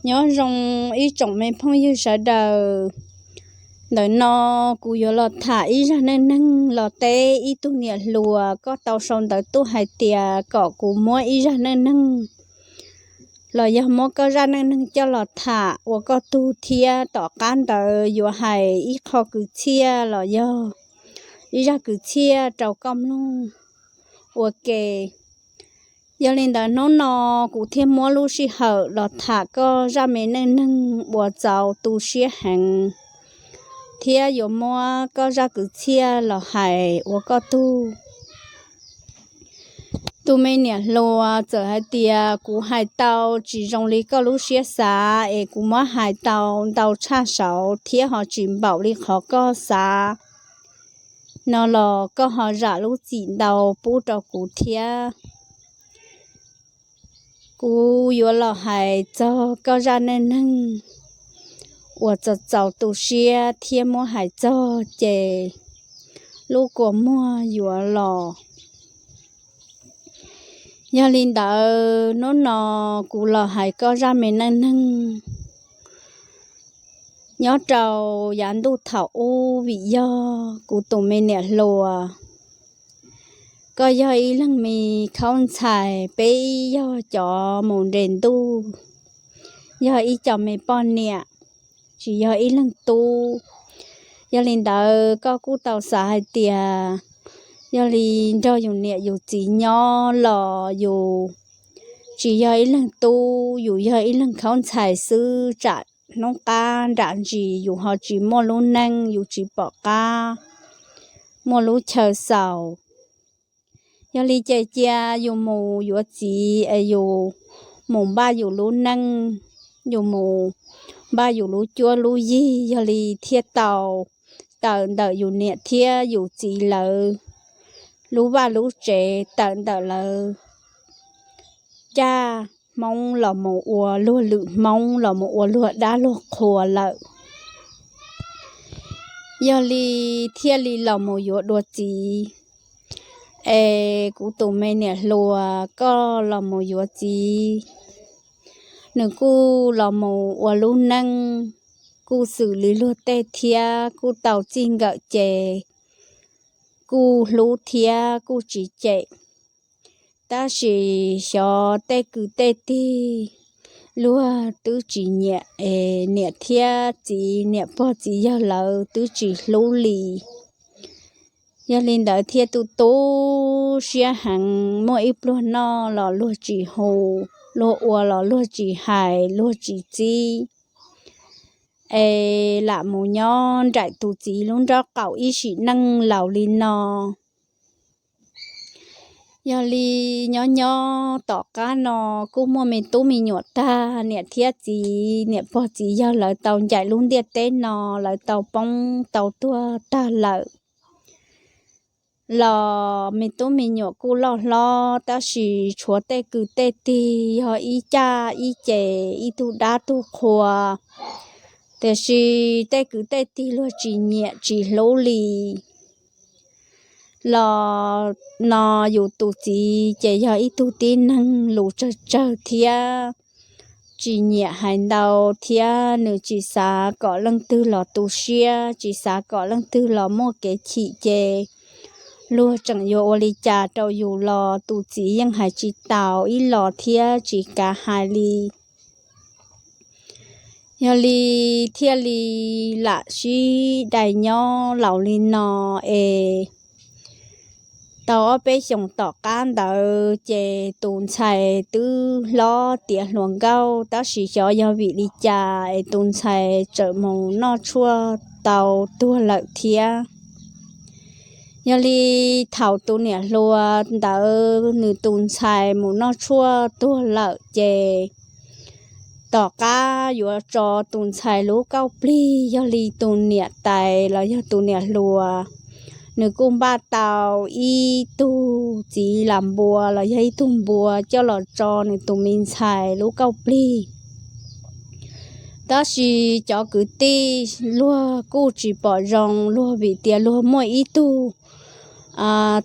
Nyob zoo ib tsoom me phooj ywg sawv daws. Ntawm no kuv yuav los tham ib zaj neej neeg los teb ib tug niam hluas koj tau sau ntawv tuaj hais tias kom kuv muab ib zaj neej neeg los yog muab koj zaj neej neeg coj los tham ua koj tug thiab tom qab ntawd yuav hais ib qho kwv txhiaj los yog ib zaj kwv txhiaj rau koj mloog ua ke. Yog li ntawd hnub no kuv thiaj muab lub sij hawm los tham koj zaj me neej neeg uas txaus tu siab heev, thiab yuav muab koj zaj kwv txhiaj los hais ua koj tug. Tus me niam hluas txawm hais tias kuv hais tau tsis zoo li koj lub siab xav es kuv muab hais tau ntau tshaj saud thiab ho tsis npaum li qhov koj xav no los koj ho zam lub txim ntau pub rau kuv thiab. Kuv yuav los hais txog koj zaj neej neeg uas txaus txaus tu siab thiab muab hais txog ces lub kua muag yuav los. Yog li ntawd hnub no kuv los hais koj zaj me neej neeg nyob rau yav ntuj thaum ub vim yog kuv tus me niam hluas, koj yog ib leeg me khaub ntxhais, peb yog cov mus nres ntuj, yog ib co me poj niam, tsis yog ib leeg tub. Yog li ntawd koj kuj tau xav hais tias yog li nrog yus niam yus txiv nyob los yus tsis yog ib leeg tub, yus yog ib leeg khaub ntxhais xwb, tsam hnub qab nram ntsis yus ho tsis muaj lub neej, yus tsis pom qab muaj lub chaw xaus. Yog li ces cia yus mus yuav txiv es yus mus npaj yus lub neej, yus mus npaj yus lub cuab lub yig, yog li thiaj tau tawm ntawm yus niam thiab yus txiv lawv lub vaj lub tsev, tawm ntawm lawv caj Hmoob los mus ua luag lwm Hmoob, los mus ua luag dab luag qhua lawm. Yog li thiaj li los mus yuav dua txiv. Es kuv tus me niam hluas koj los mus yuav txiv, nws kuj los mus ua lub neej, kuj xws li luag tej thiab, kuj tau txij nkawm ces kuj hlub thiab kuj tsis cem. Tab sis xyov tej kwv tej tij luag twb tsis nyiam es niam thiab txiv, niam pog txiv yawg lawv twb tsis hlub li. Yog li ntawd thiaj tu tu siab heev, muaj ib pluag noj los luag tsis hu, luag ua los luag tsis hais, luag tsis txib, es lam mus nyob nraim tus txiv lub nraub qaum ib sim neej laus li no. Yog li nyob nyob tom qab no kuj muaj me tub me nyuam tag, niam thiab txiv, niam pog txiv yawg lawv tau ncaim lub ntiaj teb no, lawv tau poob tau tuag tag lawm. Los me tub me nyuam kuj loj hlob, tab sis tshuav tej kwv tej tij yog ib caj ib ces, ib tug dab tug qhua, tiam sis tej kwv tej tij luag tsis nyiam tsis hlub li. Los no yus tus txiv ces yog ib tug tib neeg lus tsawg tsawg thiab, tsis nyiam hais ntau thiab, nws tsis xav kom leej twg los tu siab, tsis xav kom leej twg los muaj kev chim ces luag tseem yuav ua li cas rau yus los tus txiv yeej hais tsis taus ib los thiab tsis kav hais li. Yog li thiaj li lam sib dai nyob laus li no es tau ob peb xyoos tom qab ntawd ces tus ntxhais twb hlob tiav hluas nkauj, tab sis xyov yog vim li cas es tus ntxhais txawm mus noj tshuaj tau tuag lawm thiab. Yog li thaum tus niam hluas ntawd nws tus ntxhais mus noj tshuaj tuag lawm ces tom qab yuav tso tus ntxhais lub kauj plig, yog li tus niam tais los yog tus niam hluas, nws kuj npaj tau ib tug txiv las npua los yog ib tug npua coj los tso nws tus me ntxhais lub kauj plig. Tab sis cov kwv tij luag kuj tsis pom zoo, luag vim tias luag muaj ib tug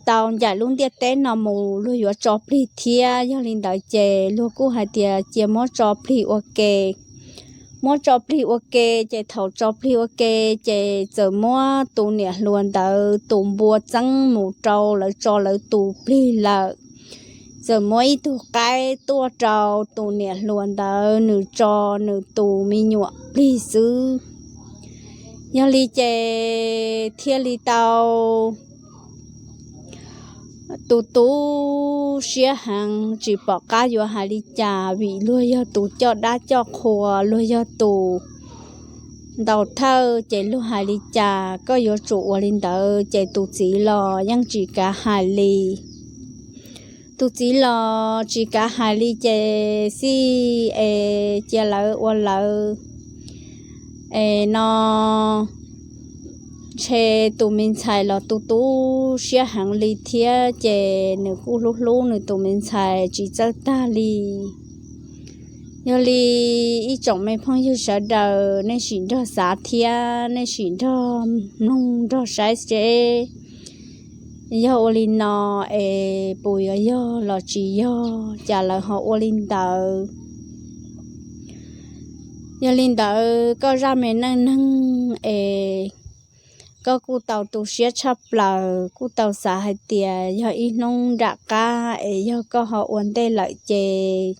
tau ncaim lub ntiaj teb no mus, luag yuav tso plig thiab. Yog li ntawd ces luag kuj hais tias cia muab tso plig ua ke. muab tso plig ua ke. Ces thaum tso plig ua ke, ces txawm muab tus niam hluas ntawd tus npua txeeb mus rau lawv tso lawv tus plig lawm. Txawm muab ib tug qaib tuaj rau tus niam hluas ntawd, nws tso nws tus me nyuam plig xwb. Yog li ces thiaj li tau tu tu siab heev, tsis pom qab yuav hais li cas, vim luag yog tus coj dab coj qhua, luag yog tus ntaus thawj, ces luag hais li cas koj yuav tsum ua li ntawd. Ces tus txiv los yeej tsis kav hais li. Tus txiv los tsis kav hais li ces xij es cia lawv ua lawv es no, ntshe tus me ntxhais los tu tu siab heev li thiab, ces nws kuj hlub hlub nws tus me ntxhais tsis txawj tag li. Yog li ib tsoom me phooj ywg sawv daws, nej sim nrog xav thiab nej sim nrog mloog nrog saib seb yog ua li no es puas yuav yog los tsis yog, cas lawv ho ua li ntawd. Yog li ntawd koj zaj me neej neeg es koj kuj tau tu siab tshaj plaws, kuj tau xav hais tias yog ib hnub nram qab es yog koj ho ua ntej lawm ces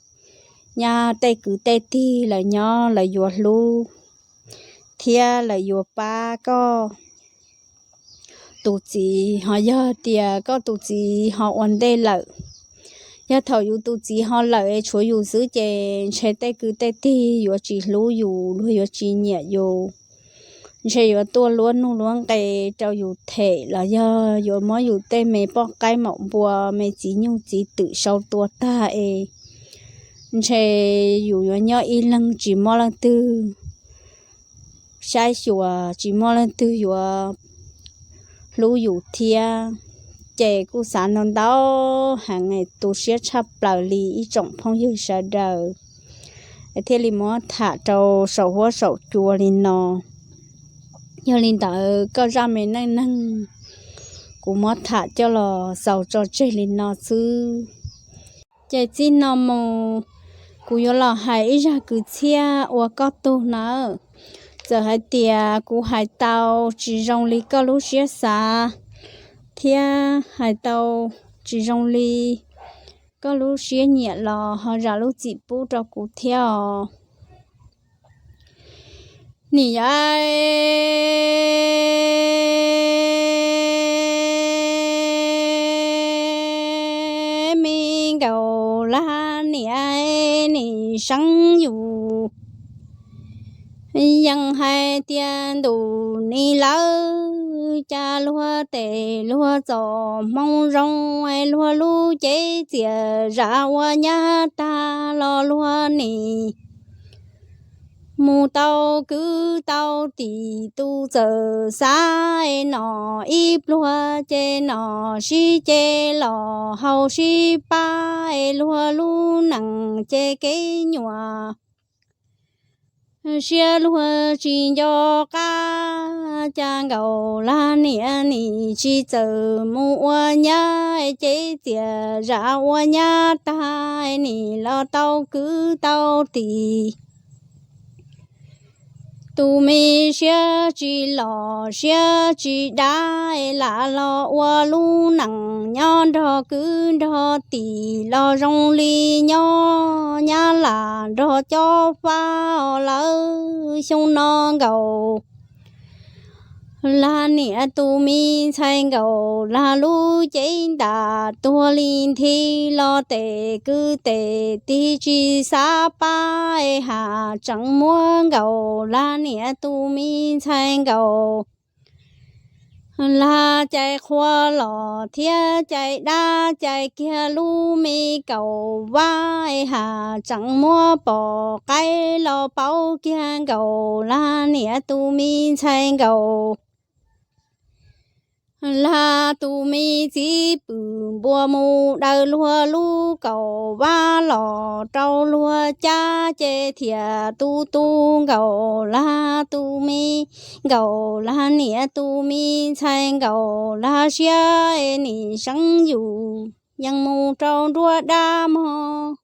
nyab tej kwv tej tij lawv nyob lawv yuav hlub thiab lawv yuav pab koj tus txiv. Ho yog tias koj tus txiv ho ua ntej lawm, yog thaum yus tus txiv ho lawm es tshuav yus xwb ces ntshe tej kwv tej tij yuav tsis hlub yus, luag yuav tsis nyiam yus, ntshe yuav tuaj luab nuj luab nqe rau yus them los yog yuav muab yus tej me poj qaib maum npua, me txiv nyuj txiv twm sau tua tag es ntshe yus yuav nyob ib leeg tsis muaj leej twg saib xyuas, tsis muaj leej twg yuav hlub yus thiab. Ces kuj xav ntau ntau heev, tu siab tshaj plaws li ib tsoom phooj ywg sawv daws, thiaj li muab tham rau saum huab saum cua li no. Yog li ntawd koj zaj me neej neeg kuv muab tham coj los xaus tso tseg li no xwb. Ces txij no mus kuv yuav los hais ib zaj kwv txhiaj ua koj tug nawb. Txawm hais tias kuv hais tau tsis zoo li koj lub siab xav thiab hais tau tsis zoo li koj lub siab nyiam los ho zam lub txim pub rau kuv thiab os. Nim yog me nkaus lag niam nim seeb yus, yeej hais tias ntuj nim lawv cas luag tes luag txom hmoo zoo, luag lub cev txias zam ua nyab tag los luag nim mus tau kwv tau tim. Tus txawm xav nom ib pluag ces nom sib ce los haus sib pab, luag lub neej ces kev nyuam siab luag tsis nco qab. Cas nkaus lag niam nim tsis txawm mus ua nyab, cev txias zam ua nyab tag nim los tau kwv tau tim. Tus me siab tsis los siab tsis dav, lam los ua lub neej nyob nrog kwv nrog tim los zoo li nyob nyab lam nrog cob fab lawm. Xyoo no nkaus lag niam tus me ntxhais nkaus lag lub cev ntam tuag li nthi los tes kwv tes tij tsis xav pab, has tseem muab nkaus lag niam tus me ntxhais nkaus lag cais qhua los thiab cais dab cais kiag lub me kaum vab, has tseem muab pom qaib los pauv kiag nkaus lag niam tus me ntxhais nkaus lag tus me txiv pwm npua mus daws luag lub kaum vab los rau luag cab, ces thiaj tu tu nkaus lag tus me nkaus lag niam tus me ntxhais nkaus lag siab nim seeb yus, yeej mus rau nruab dab mog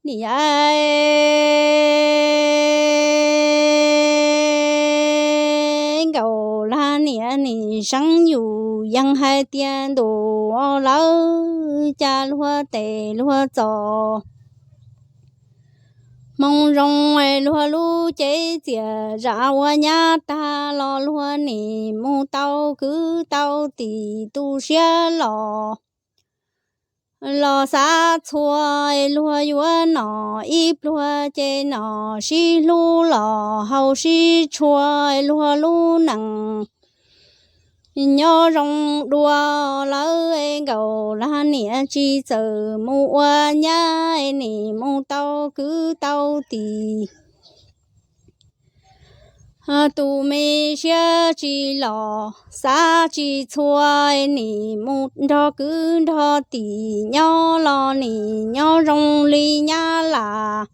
nim yai nim seev yus yees hais tias ntuj o lawv cas luag tes luag txos. Hmoo zoo luag lub cev txias zam ua nyab tag los luag nim mus tau kwv tau tij tu siab los los xav txhua luag yuav nom ib pluag ces nom sib hlub los haus sib tshua luag lub neej nyob zoo dua lawv. Nkaus lag niam tsis txawm mus ua nyab nim mus tau kwv tau tij. Tus me siab tsis los xav tsis txhua nim mus nrog kwv nrog tij nyob los nim nyob zoo li nyab las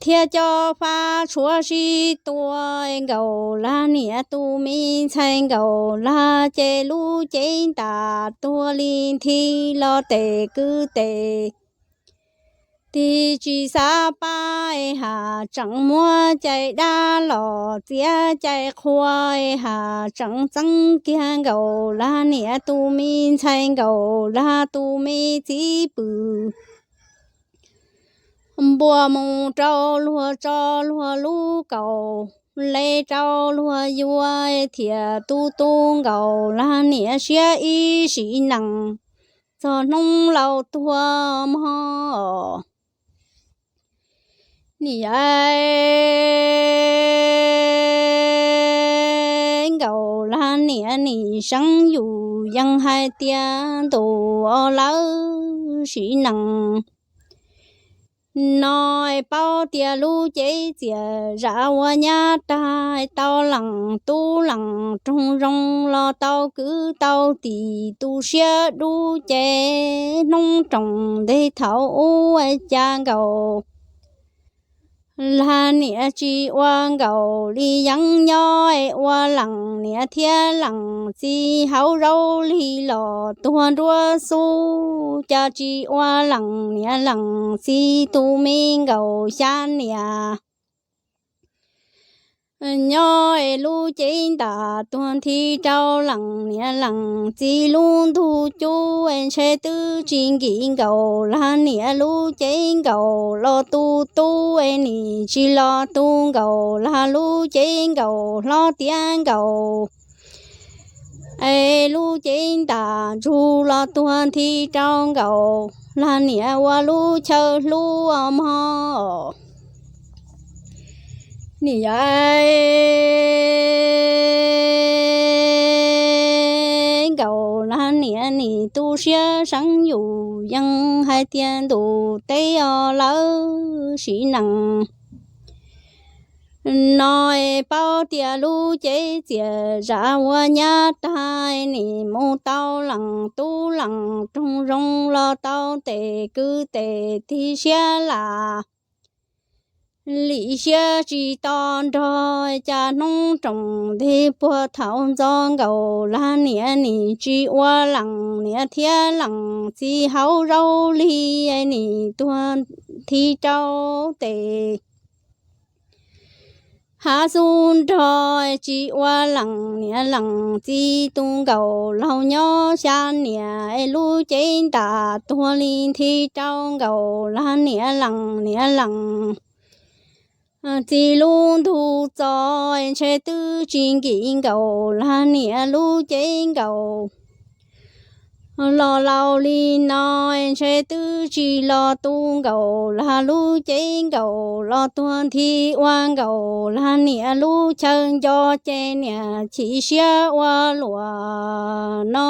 thiab cov fab tshuav sib tua. Nkaus lag niam tus me ntxhais nkaus lag ces lub cev ntam tuag li nthi los tes kwv tes tij tsis xav pab has tseem muab cai dab los txiav cai qhua has tseem txeeb kiag nkaus lag niam tus me ntxhais nkaus lag tus me txiv pw npua mus rau luag tso luag lub kaus le rau luag yuav thiaj tu tu nkaus lag niam siab ib sim nees txog hnub laus tuag mog. Nim yav nkaus lag niam nim seev yus yees hais tias ntuj o lawv sim nees no paub tias lub cev txias zam ua nyab tag tau lees tub lees roog zoo los tau kwv tau tij tu siab dub ces hnub roos ntej thaum ub cas nkaus lag niam tsis ua nkaus li yeeb nyob ua lees niam thiab lees txiv hauv zaub lig los tuag nruab xub cas tsis ua lees niam lees txiv tus me nkaus xya niam nyob es lub cev ntam tuag nthi rau lees niam lees txiv lub ntug cub es ntshe twb tsis nkim nkaus lag niam lub cev nkaus los tu tub es nim tsis los tu nkaus lag lub cev nkaus hlob tiav nkaus es lub cev ntam ntsug los tuag nthi rau nkaus lag niam ua lub chaw hlub mog. Nim yav nkaus lag niam nim tu siab seev yus yees hais tias ntuj teb o lawv sim nees no paub tias lub cev txias zam ua nyab tag nim mus tau lees tub lees roog zoo los tau tes kwv tes tij siab lam lim siab tsis to nrog cas hnub roos ntej puag thaum ntxov nkaus lag niam nim tsis ua lees niam thiab lees txiv hauv zaub lig nim tuag nthi rau tes hav xub nrog tsis ua lees niam lees txiv tu nkaus laug nyob xya niam es lub cev ntam tuag li nthi rau nkaus lag niam lees niam lees txiv lub ntug txos ntshe twb tsis nkim nkaus lag niam lub cev nkaus los laus li no ntshe twb tsis los tu nkaus lag lub cev nkaus los tuag nthi ua nkaus lag niam lub chaw nco ces niam chim siab ua luam no